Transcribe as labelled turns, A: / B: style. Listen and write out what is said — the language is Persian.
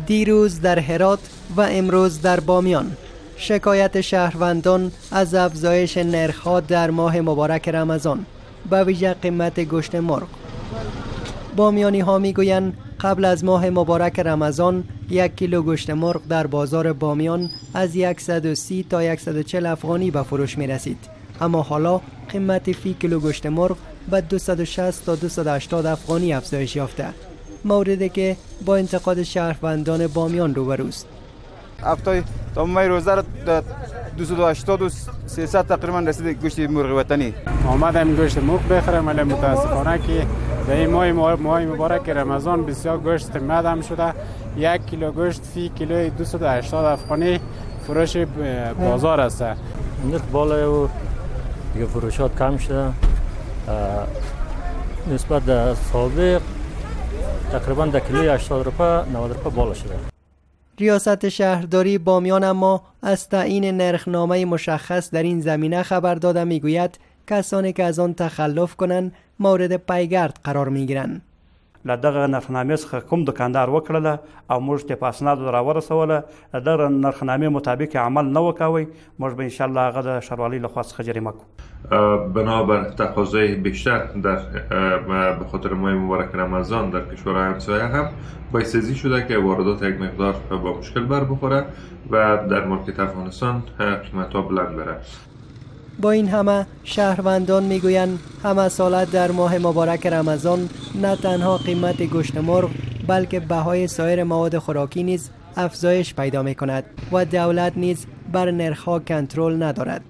A: دیروز در هرات و امروز در بامیان شکایت شهروندان از افزایش نرخ‌ها در ماه مبارک رمضان، به ویژه قیمت گوشت مرغ. بامیانی ها میگویند قبل از ماه مبارک رمضان 1 کیلو گوشت مرغ در بازار بامیان از 130 تا 140 افغانی به فروش می رسید، اما حالا قیمت فی کیلو گوشت مرغ به 260 تا 280 افغانی افزایش یافته، موردی که با انتقاد شهروندان بامیان روبروست.
B: هفته تا ماه روزه را 280 و 300 تقریبا رسید گوشت مرغ وطنی.
C: آمدم گوشت مرغ بخرم، ولی متاسفانه که در این ماه مبارک رمضان بسیار گوشت قیمت هم شده. 1 کیلو گوشت فی کیلو 280 افغانی فروش بازار است.
D: نرخ بالای و دیگه فروشات کم شده نسبت به سابق، تقریبا در کیلوی 80 روپه 90 روپه بالا شده.
A: ریاست شهرداری بامیان اما از تعیین نرخنامه مشخص در این زمینه خبر داده میگوید کسانی که از آن تخلف کنند مورد پیگرد قرار میگیرند.
E: له دغه نرخنامې څخه کوم دکاندار وکړله او موږ ته په اسنادو راورسوله، د دغه نرخنامې مطابق عمل نه وکاوی، موږ به انشاءالله هغه د ښاروالۍ له خوا څخه جریمه کړو.
F: بنابر تقاضای بیشتر در به خاطر ماه مبارک رمضان در کشورهای همسایه هم باعث ازی شده که واردات یک مقدار با مشکل بر بخوره و در مارکت افغانستان قیمت ها بلند بره.
A: با این همه شهروندان میگویند همه ساله در ماه مبارک رمضان نه تنها قیمت گوشت مرغ بلکه بهای سایر مواد خوراکی نیز افزایش پیدا می کند و دولت نیز بر نرخ‌ها کنترل ندارد.